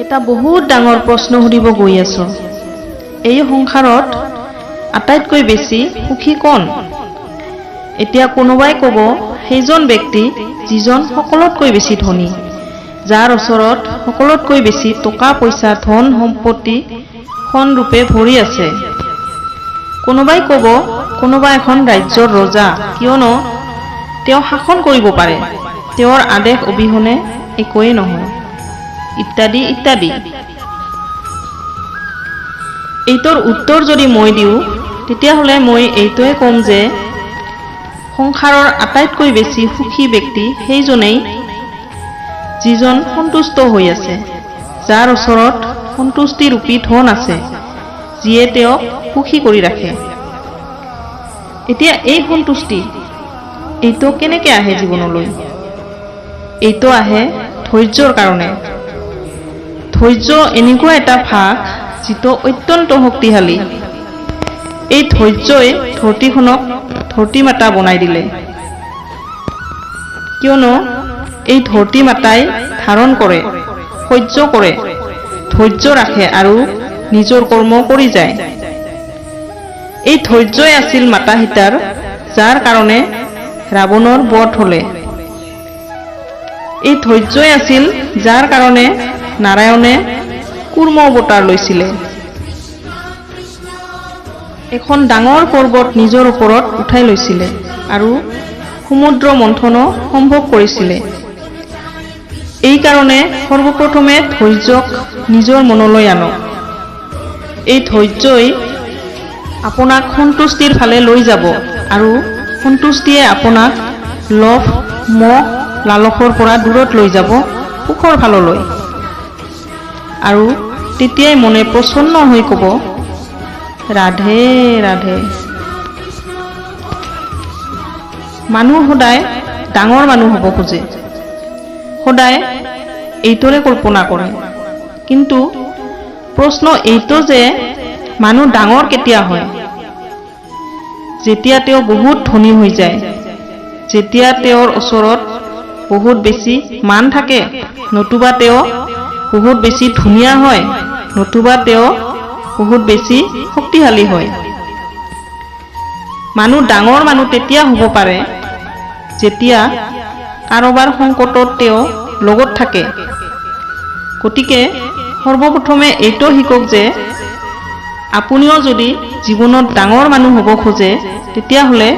এটা বহুত ডাঙৰ প্ৰশ্ন সুধিব গৈ আছো। এই সংসাৰত আটাইতকৈ বেছি সুখী কোন? এতিয়া কোনোবাই ক'ব, সেইজন ব্যক্তি যিজন সকলোতকৈ বেছি ধনী, যাৰ ওচৰত সকলোতকৈ বেছি টকা পইচা, ধন সম্পত্তি ৰূপে ভৰি আছে। কোনোবাই ক'ব কোনোবা এখন ৰাজ্যৰ ৰজা, কিয়নো তেওঁ শাসন কৰিব পাৰে, তেওঁৰ আদেশ অবিহনে একোৱেই নহয়, ইত্যাদি ইত্যাদি। এইটোৰ উত্তৰ যদি মই দিওঁ, তেতিয়াহ'লে মই এইটোৱে ক'ম যে সংসাৰৰ আটাইতকৈ বেছি সুখী ব্যক্তি সেইজনেই যিজন সন্তুষ্ট হৈ আছে, যাৰ ওচৰত সন্তুষ্টিৰূপী ধন আছে, যিয়ে তেওঁক সুখী কৰি ৰাখে। এতিয়া এই সন্তুষ্টি এইটো কেনেকৈ আহে জীৱনলৈ? এইটো আহে ধৈৰ্যৰ কাৰণে। ধৈৰ্য এনেকুৱা এটা ভাগ যিটো অত্যন্ত শক্তিশালী। এই ধৈৰ্যই ধৰতীখনক ধৰতী মাতা বনাই দিলে, কিয়নো এই ধৰতী মাতাই ধাৰণ কৰে, সহ্য কৰে, ধৈৰ্য ৰাখে আৰু নিজৰ কৰ্ম কৰি যায়। এই ধৈৰ্যই আছিল মাতা সীতাৰ, যাৰ কাৰণে ৰাৱণৰ বধ হ'লে। এই ধৈৰ্যই আছিল যাৰ কাৰণে নাৰায়ণে কুৰ্ম অৱতাৰ লৈছিলে, এখন ডাঙৰ পৰ্বত নিজৰ ওপৰত উঠাই লৈছিলে আৰু সমুদ্ৰ মন্থনো সম্ভৱ কৰিছিলে। এইকাৰণে সৰ্বপ্ৰথমে ধৈৰ্যক নিজৰ মনলৈ আনক। এই ধৈৰ্যই আপোনাক সন্তুষ্টিৰ ফালে লৈ যাব আৰু সন্তুষ্টিয়ে আপোনাক লোভ, মোহ, লালসৰ পৰা দূৰত লৈ যাব, সুখৰ ফাললৈ। আৰু তেতিয়াই মনে প্ৰসন্ন হৈ ক'ব, ৰাধে ৰাধে। মানুহ সদায় ডাঙৰ মানুহ হ'ব খোজে, সদায় এইটোৰে কল্পনা কৰে। কিন্তু প্ৰশ্ন এইটো যে মানুহ ডাঙৰ কেতিয়া হয়? যেতিয়া তেওঁ বহুত ধনী হৈ যায়, যেতিয়া তেওঁৰ ওচৰত বহুত বেছি মান থাকে, নতুবা তেওঁ বহুত বেছি ধুনীয়া হয়, নতুবা তেওঁ বহুত বেছি শক্তিশালী হয়। মানুহ ডাঙৰ মানুহ তেতিয়া হ'ব পাৰে যেতিয়া কাৰোবাৰ সংকটত তেওঁ লগত থাকে। গতিকে সৰ্বপ্ৰথমে এইটো শিকক যে আপুনিও যদি জীৱনত ডাঙৰ মানুহ হ'ব খোজে, তেতিয়াহ'লে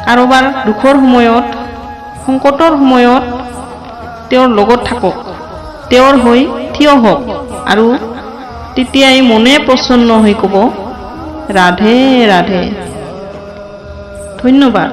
কাৰোবাৰ দুখৰ সময়ত, সংকটৰ সময়ত তেওঁৰ লগত থাকক, তেওঁৰ হৈ থিয় হওক আৰু তেতিয়াই মনে প্ৰসন্ন হৈ ক'ব, ৰাধে ৰাধে। ধন্যবাদ।